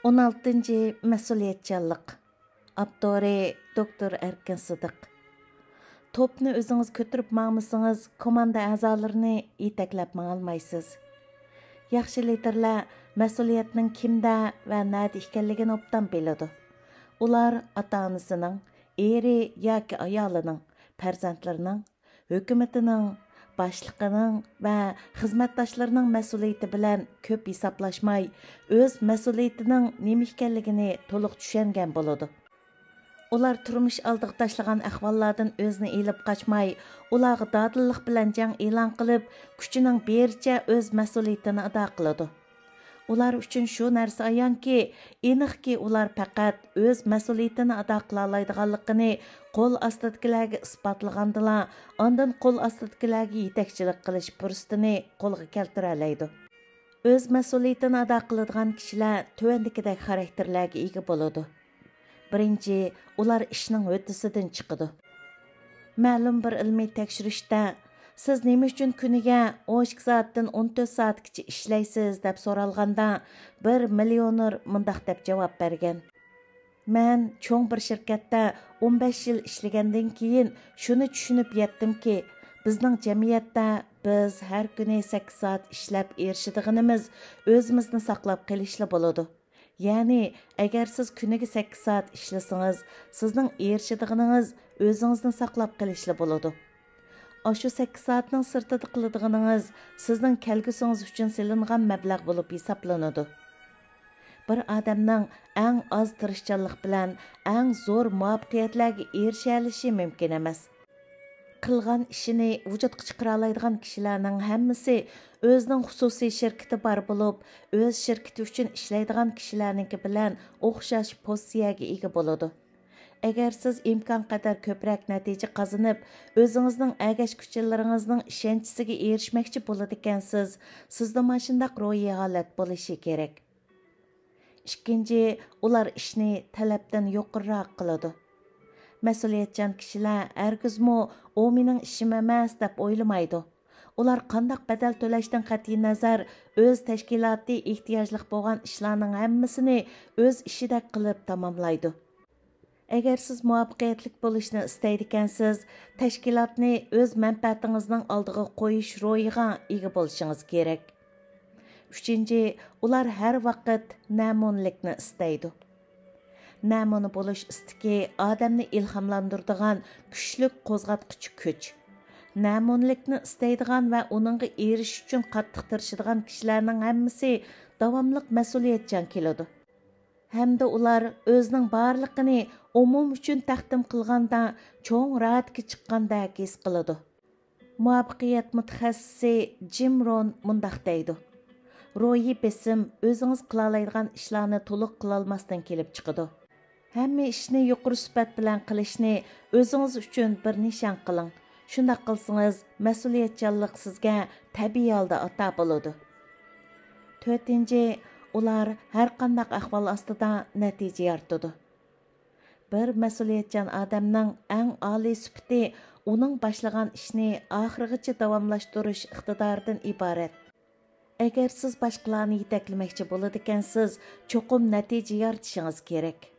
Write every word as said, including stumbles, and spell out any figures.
ئون ئالتىنچى، مەسئۇلىيەتچانلىق. ئاپتورى: دوكتور ئەركىن سىدىق. توپنى ئۆزىڭىز كۆتۈرۈپ ماڭمىسىڭىز، كوماندا ئەزالىرىنى يېتەكلەپ ماڭالمايسىز. ياخشى لىدىرلەر مەسئۇلىيەتنىڭ كىمدە ۋە نەدە ئىكەنلىكىنى ئوبدان بىلىدۇ. ئۇلار ئاتا-ئانىسىنىڭ، ئېرى ياكى ئايالىنىڭ، پەرزەنتلىرىنىڭ، ھۆكۈمىتىنىڭ، باشلىقىنىڭ ۋە خىزمەتداشلىرىنىڭ مەسئۇلىيىتى بىلەن كۆپ ھېسابلاشماي، ئۆز مەسئۇلىيىتىنىڭ نېمە ئىكەنلىكىنى تولۇق چۈشەنگەن بولىدۇ. ئۇلار تۇرمۇش ئالدىغا تاشلىغان ئەھۋاللاردىن ئۆزىنى ئېلىپ قاچماي، ئۇلارغا دادىللىق بىلەن جەڭ ئېلان قىلىپ، كۈچىنىڭ بېرىچە ئۆز مەسئۇلىيىتىنى ئادا قىلىدۇ. ئۇلار ئۈچۈن شۇ نەرسە ئايانكى، ئېنىقكى، ئۇلار پەقەت ئۆز مەسئۇلىيىتىنى ئادا قىلالايدىغانلىقىنى قول ئاستىدىكىلەرگە ئىسپاتلىغاندىلا، ئاندىن قول ئاستىدىكىلەرگە يېتەكچىلىك قىلىش پۇرسىتىنى قولغا كەلتۈرەلەيدۇ. ئۆز مەسئۇلىيىتىنى ئادا قىلىدىغان كىشىلەر تۆۋەندىكىدەك خاراكتېرلەرگە ئىگە بولىدۇ. بىرىنچى، ئۇلار ئىشنىڭ ھۆددىسىدىن چىقىدۇ. مەلۇم بىر ئىلمىي تەكشۈرۈشتە، سىز نېمە ئۈچۈن كۈنىگە ئون ئىككى سائەتتىن ئون تۆت سائەتكىچە ئىشلەيسىز دەپ سورالغاندا، بىر مىليونېر مۇنداق دەپ جاۋاب بەرگەن: مەن چوڭ بىر شىركەتتە ئون بەش يىل ئىشلىگەندىن كېيىن شۇنى چۈشىنىپ يەتتىمكى، بىزنىڭ جەمئىيەتتە بىز ھەر كۈنى سەككىز سائەت ئىشلەپ ئېرىشىدىغىنىمىز ئۆزىمىزنى ساقلاپ قېلىشلا بولىدۇ. يەنى، ئەگەر سىز كۈنىگە سەككىز سائەت ئىشلىسىڭىز، سىزنىڭ ئېرىشىدىغىنىڭىز ئۆزىڭىزنى ساقلاپ قېلىشلا بولىدۇ. ئاشۇ سەككىز سائەتنىڭ سىرتىدا قىلىدىغىنىڭىز سىزنىڭ كەلگۈسىڭىز ئۈچۈن سېلىنغان مەبلەغ بولۇپ ھېسابلىنىدۇ. بىر ئادەمنىڭ ئەڭ ئاز تىرىشچانلىق بىلەن ئەڭ زور مۇۋەپپەقىيەتلەرگە ئېرىشەلىشى مۇمكىن ئەمەس. قىلغان ئىشىنى ۋۇجۇدقا چىقىرالايدىغان كىشىلەرنىڭ ھەممىسى ئۆزىنىڭ خۇسۇسىي شىركىتى بار بولۇپ، ئۆز شىركىتى ئۈچۈن ئىشلەيدىغان كىشىلەرنىڭكى بىلەن ئوخشاش پوزىتسىيەگە ئىگە بولىدۇ. ئەگەر سىز ئىمكانقەدەر كۆپرەك نەتىجە قازىنىپ، ئۆزىڭىزنىڭ ئەگەشكۈچىلىرىڭىزنىڭ ئىشەنچىسىگە ئېرىشمەكچى بولىدىكەنسىز، سىزدىمۇ ئاشۇنداق روھىي ھالەت بولۇشى كېرەك. ئىككىنچى، ئۇلار ئىشنى تەلەپتىن يۇقىرىراق قىلىدۇ. مەسئۇلىيەتچان كىشىلەر ھەرگىزمۇ «ئۇ مېنىڭ ئىشىم ئەمەس» دەپ ئويلىمايدۇ. ئۇلار قانداق بەدەل تۆلەشتىن قەتئىينەزەر، ئۆز تەشكىلاتى ئېھتىياجلىق بولغان ئىشلارنىڭ ھەممىسىنى ئۆز ئىشىدەك قىلىپ تاماملايدۇ. ئەگەر سىز مۇۋەپپەقىيەتلىك بولۇشنى ئىستەيدىكەنسىز، تەشكىلاتنى ئۆز مەنپەئەتىڭىزنىڭ ئالدىغا قويۇش روھىغا ئىگە بولۇشىڭىز كېرەك. ئۈچىنچى، ئۇلار ھەر ۋاقىت نەمۇنىلىكنى ئىستەيدۇ. نەمۇنە بولۇش ئىستىكى ئادەمنى ئىلھاملاندۇرىدىغان كۈچلۈك قوزغاتقۇچ كۈچ. نەمۇنىلىكنى ئىستەيدىغان ۋە ئۇنىڭغا ئېرىشىش ئۈچۈن قاتتىق تىرىشىدىغان كىشىلەرنىڭ ھەممىسى داۋاملىق مەسئۇلىيەتچان كېلىدۇ. ھەمدە ئۇلار ئۆزىنىڭ بارلىقىنى ئومۇم ئۈچۈن تەقدىم قىلغاندا چوڭ راھەتكە چىققاندەك ھېس قىلىدۇ. مۇۋەپپەقىيەت مۇتەخەسسىسى جىم رون مۇنداق دەيدۇ: روھىي بېسىم ئۆزىڭىز قىلالايدىغان ئىشلارنى تولۇق قىلالماستىن كېلىپ چىقىدۇ. ھەممە ئىشنى يۇقىرى سۈپەت بىلەن قىلىشنى ئۆزىڭىز ئۈچۈن بىر نىشان قىلىڭ. شۇنداق قىلسىڭىز، مەسئۇلىيەتچانلىق سىزگە تەبىئىي ھالدا ئاتا بولىدۇ. تۆتىنچى، ئۇلار ھەر قانداق ئەھۋال ئاستىدا نەتىجە يارىتىدۇ. بىر مەسئۇلىيەتچان ئادەمنىڭ ئەڭ ئالىي سۈپىتى ئۇنىڭ باشلىغان ئىشنى ئاخىرغىچە داۋاملاشتۇرۇش ئىقتىدارىدىن ئىبارەت. ئەگەر سىز باشقىلارنى يېتەكلىمەكچى بولىدىكەنسىز، چوقۇم نەتىجە يارىتىشىڭىز كېرەك.